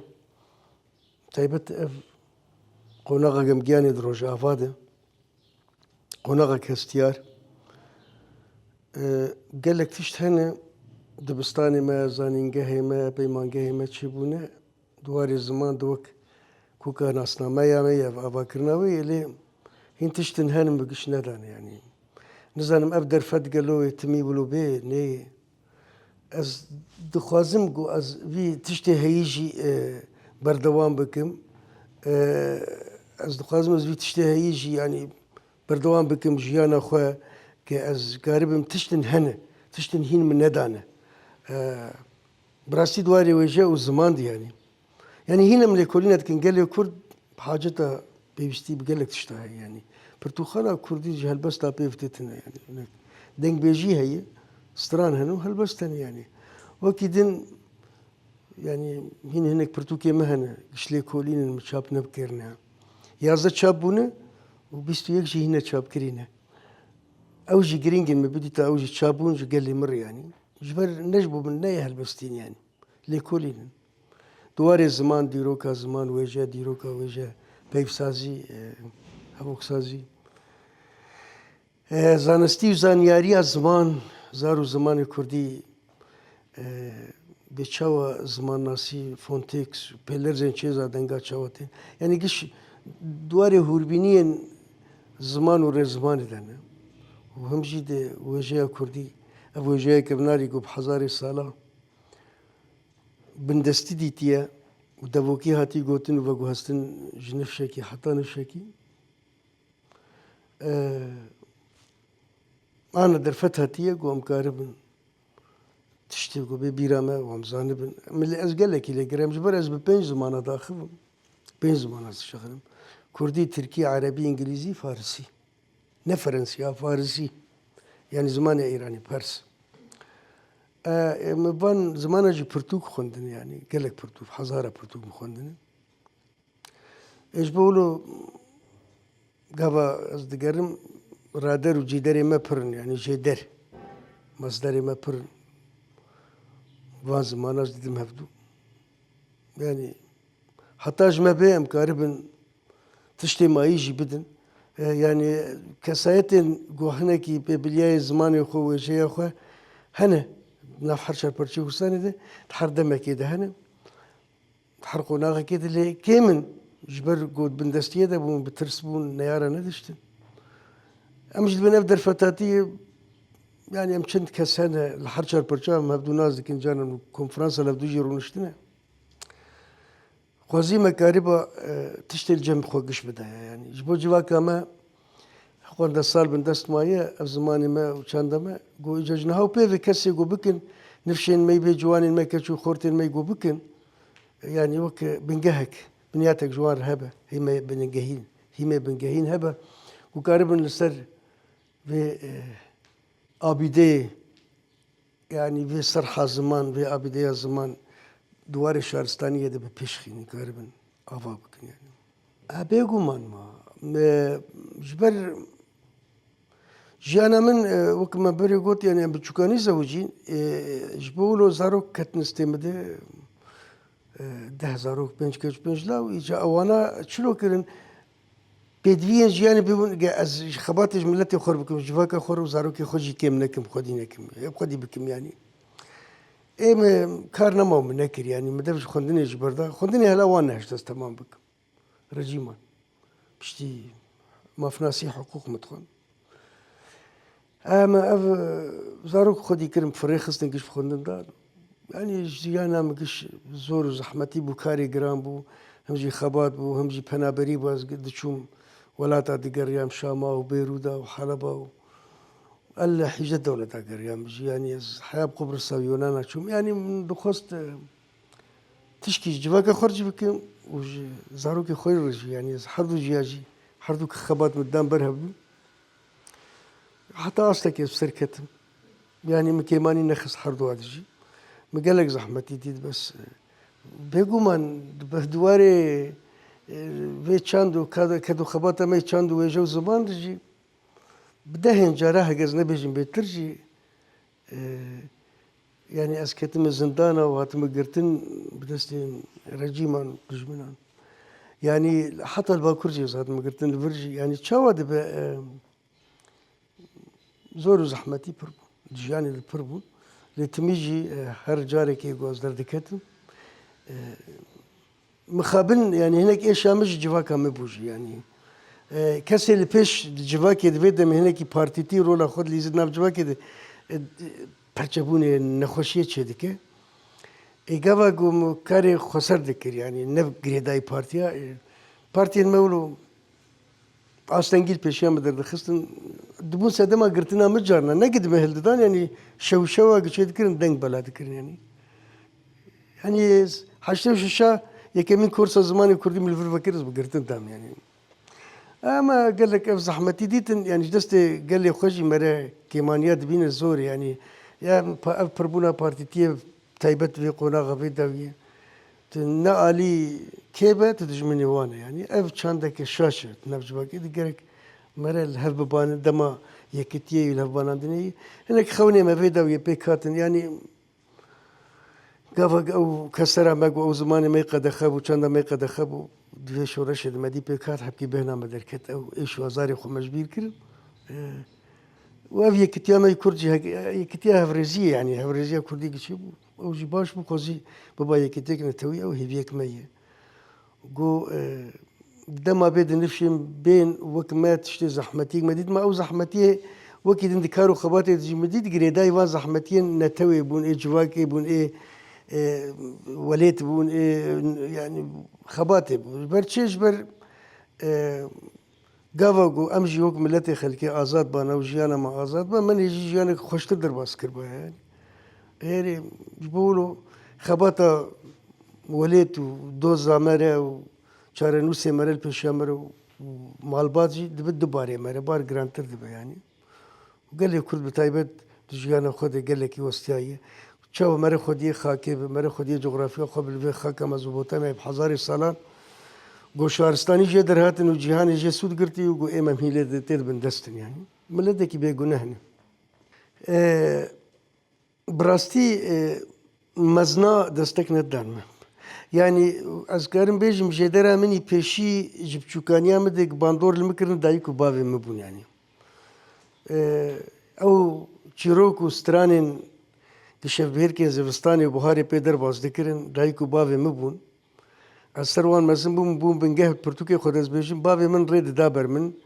Taybet ev qonaxa gemgiyanê di Rojava de, qonaxa kestiyar. E, gelek tişt hene, dibistanê me, zanîngehê me, peymangehê me çêbûne, di warê ziman de wek koka nasnameya me ye, ev avakirina wê ye, lê hîn tiştin hene min giş nedane, yanî. Nizanim ev derfet gelo wê timî wilo bê, nê. Ez dixwazim ku ez vî tiştê heyî jî, e, berdewam bikim. E, ez dixwazim ez vî tiştê heyî jî, yanî, berdewam bikim jiyana xwe, ke ez karibim tiştin hene, tiştin hîn min nedane. E, bi rastî di warê wêje û ziman de, yanî. Yanî hîn em lêkolîne dikin, gelê Kurd bi haceta pêwîstî bi gelek tişta heye, yanî. Pirtûkxana Kurdî ji helbesta pê ve tê tune, yanî. Hinek dengbêjî heye, stran hene û helbest hene, yanî. Wekî din, yanî hîn hinek pirtûkê me hene, giş lêkolînin, min çap nebikirine. Yazdeh çap bûne û bîst û yek jî hîne çapkirî ne. Ew jî girîng in, min bidîta ew jî çap bûn ji gelê min re, yanî. Ji ber ne ji bo min, ne yê helbestîn, yanî. Lêkolînin. Di warê ziman, dîroka ziman, wêje, dîroka wêje, peyvsazî, e, hevoksazî. E, zanistî û zanyariya ziman, zar û zimanê kurdî, e, bê çawa zimannasî, fonteks, pêlerzên çêza denga çawa tên. Yanî giş di warê hûrbîniyên ziman û rêzimanê de ne. Û him jî di wêjeya kurdî, ev wêjeyeke binarî ku bi hezarê sala bindestî dîtiye û devokî hatî gotin û veguhestin ji nifşekî heta nifşekî. E, ana derfet hatiye ku em karibin tiştê ku bê bîra me, wan zanibin. Min lê ez gelekî lê girem, ji ber ez bi pênc zimana daxivim. Pênc zimana ez dişexinim. Kurdî, tirkî, erebî, îngilîzî, farisî. Ne Ferensî ya, farisî. Yanî zimanê Îranî, pers. E, e, min van zimana jî pirtûk xwendin, yanî gelek pirtûk, hezara pirtûk min xwendin. Ê ji bo wilo gava ez digerim, rader û cîderê me pir in, yanî jêder, masderê me pir in. Van zimana ez didim hevdû. Yanî heta ji me bê em karibin tiştê mayî jî bidin. E, yanî kesayetên ku hinekî pêbiliyayê zimanê xwe, wêjeya xwe hene nav her çar parçeyê Kurdistanê de, di her demekê de hene. Her qonaxekê de lê kêm in. Ji ber ku bindestiyê de bûn, bi tirs bûn, neyara nediştin. Em jî dibin ev derfetatiyê, yanî em çend kes hene li her çar parça em hevdû nas dikin, canan konferansa li hevdû jî rûniştine. Xwezî me kariba, e, tiştê li cem xwe giş bide. Yanî ji bo civaka me Xwendesal bin dest maye, ev zimanê me û çanda me, got, îca ji niha û pê ve kesê got bikin, nifşên me bê, ciwanên me, keç û xortên me got bikin. Yanî wek bingehek, binyatek ji wan re hebe, hîmê bingehîn, hîmê bingehîn hebe, ku karibin li ser vê, e, abîdeyê Yanî vê serha ziman, vê abîdeya ziman di warê şaristaniyê de bi pêş xînin, karibin ava bikin yanî. E, bêguman ma. Me, ji ber jiyana min, e, wek me berê got, yanî em bi çûkanî zewicîn, e, ji bo wilo zarok ketin stê min de, e, deh zarok, pênc keç, pênc law, îca ewana çilo kirin, Pêdiviyên jiyanê bibûn, ge ez ji xebatê ji miletê xwe re bikim, civaka xwe re û zarokê xwe jî kêm nekim, xwedî nekim. Hep xwedî bikim yanî. Ê min kar nema min nekir yanî. Min dev ji xwendinê ji ber da. Xwendinê hela wan nehişt ez temam bikim. Recîman. Piştî mafnasî hiqûq min dixwend. Em ev, e, zarok xwedî kirin, firê xistin giş bi xwendin dan. Yanî jiyana min giş zor û zehmetî bû, karê giran bû. Hem jî xebat bû, hem jî penaberî bû. Ez diçûm welata digeriyam, Şama û Beyrûda û Heleba û el hîjde dewleta geriyam jî. Yanî ez heya bi Qubrisa û Yunana çûm. Yanî min dixwest, e, tişkî ji civaka xwe re jî bikim û ji zarokê xwe re jî. Yanî ez her du jiya jî, her du xebat min dan ber hev bû. Heta astekê bi ser ketim. Yanî min kêmanî nexist her dua dijî. Min gelek zehmetî dît, bes, e, bêguman di berdiwarê, e, vê çand û kad-, ked û xebata me yê çand û wêje û ziman dijî, bi dehên cara, heke ez nebêjim bêtir jî, e, Yanî ez ketime zindana û hatime girtin bi destên recîman, dijminan. Yanî heta li Bakur jî ez hatime girtin, li vir jî. Yanî çawa dibe, e, zor û zehmetî pir bû. Di jiyanê de pir bû. Lê timî jî, e, her carekê ku ez derdiketim, e, Mixabin, yanî hinek êşa min ji civaka min bû jî, yanî, e, kesê li pêş di civakê di vê demê hinekî partîtî rola xwe dilîzî di nav civakê de, e, perçebûnê, nexweşiyê çêdike. Ê gava ku min karê xweser dikir, yanî ne girêdayî partiya, e, partiyên me wilo Astengî li pêşiya min derdixistin. Dibûn sedema girtina min carna. Ne gidime hildidan, yanî şew şewa gi çê dikirin, deng bela dikirin, yanî. Yanî heştê û şeşa yekemîn kursa zimanê kurdî min li vir vekir, ez bi girtin tam, yanî. Ama gelek ev zehmetî dîtin, yanî ji destê gelê xwe jî mere kêmaniya dibîne zor, yanî. Ya pa-, ev pirbûna partîtiyê taybet vê qonaxa vê dawiyê. Tu ne alî kê be, tu dijminê wan e. Yanî ev çandeke şaş e. Tu nav civakê de gerek mere li hev bibanin, dema yekitiyê yî, li hev banandinê yî. Hinek xewnê me vê dawiyê pêk hatin. Yanî gava ew kesera me ku ew zimanê me yê qedexe bû, çanda me yê qedexe bû, di vê şoreşê de me dî pêk hat, hepkî bêhna me derket. Ew êş û azarê xwe me ji bîr kirin. E, û ev yekitiya me yê Kurd jî hek-, yekitiya hevrêziyê, yanî hevrêziya Kurdî giçî bû. Ew jî baş bû, xwezî biba yekitiyek netewî, ew hêviyek me ye. Got, e, dema bê dinifşên bên wek me tiştê zehmetiyek me dît, ma ew zehmetiyê wekî din di kar û xebatê de jî min dît, girêdayî van zehmetiyên netewê bûn, ê civakê bûn, ê, ê welêt bûn, ê, yanî xebatê bûn. Ji ber çi? Ji ber, e, Gava ku em jî wek miletê xelkê azad ban, ew jiyana me azad ba, min ê jî jiyanek xweştir derbas kiribaya, yanî. Hêrê ji bo wilo xebata welêt û doza me re û çarenûsê me re li pêşiya me re û malbat jî dibe du barê me re, bar girantir dibe yanî. Gelê Kurd bi taybet di jiyana xwe de gelekî westiyaye. Çawa mere xwediyê xakê bi, mere xwediyê cografya xwe bi li vê xaka Mezopotamyayê bi hezarê salan ku şaristanî jê derhatin û cîhanê jê sûd girtî û ku êm em hîlê de tê dibin destin yanî. Miletekî bêguneh ne. E, Bi rastî, e, mezna destek nedan me. Yanî ez karim bêjim jêdera min î pêşî ji biçûkaniya min de bandor li min kirin dayik û bavê min bûn yanî. E, ew çîrok û stranên di şevbihêrkên zivistanê û buharê pê derbas dikirin dayik û bavê min bûn. Ez ser wan mezin bûm, bûm bingeh pirtûkê xwe dest bêjim. Bavê min rê dida ber min.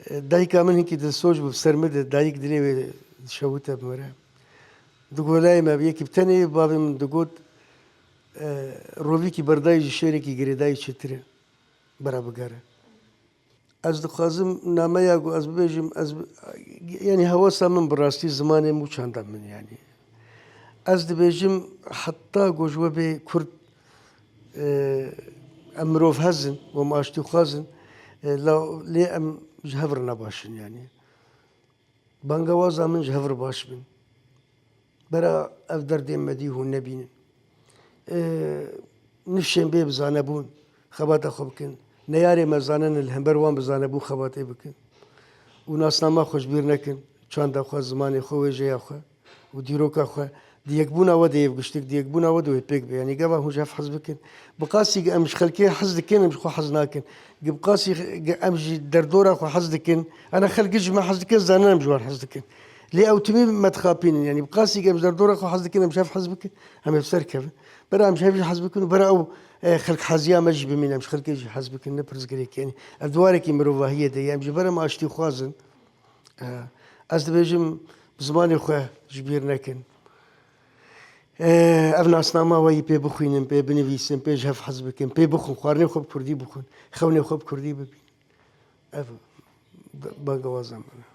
E, dayika min hinkî dilsoz bû, bi ser min de, dayik dilê wê dişewite bi min re. Di golayê me bi yekî bi tenê, bavê min digot, e, rovîkî berdayî ji şêrekî girêdayî çêtir e. Bera bigere. Ez dixwazim nameya ku ez bibêjim, ez bi-, yanî hewasa min bi rastî zimanê min û çanda min yanî. Ez dibêjim heta ku ji we bê Kurd, e, em mirov hezin, em aştîxwaz in, e, la, lê em ji hev re ne baş in yanî. Bangewaza min ji hev re baş bin. Bera ev derdên me dî hûn nebînin. Ê, nifşên bê bi zanebûn xebata xwe bikin. Neyarê me zanene li hember wan bi zanebûn xebatê bikin. Û nasnama xwe ji bîr nekin. Çanda xwe, zimanê xwe, wêjeya xwe û dîroka xwe. Di yekbûna we de yê bi giştik, di yekbûna we de wê pêk be. Yanî gava hûn ji hev hez bikin. Bi qasî em ji xelkê hez dikin, em ji xwe hez nakin. Bi qasî em ji derdora xwe hez dikin. Ana xelk ji me hez dikin, zanin em ji wan hez dikin. Lê ew timî me dixapînin. Yanî bi qasî em ji derdora xwe hez dikin, em ji hev hez bikin. Em ê bi ser kevin. Bera em ji hev jî hez bikin û bera ew, e, xelkheziya me jî bimîne. Em ji xelkê jî hez bikin. Ne pirsgirêk. Yanî ev di wareke mirovahiyê de ye. Em ji ber em aştîxwaz in. E, ez dibêjim, bi zimanê xwe ji bîr nekin. E, ev nasnama we yî pê bixwînin, pê binivîsin, pê ji hev hez bikin, pê bixwin, xwarinê xwe bi kurdî bixwin, xewnê xwe bi kurdî bibînin. Ev bangewaza min e.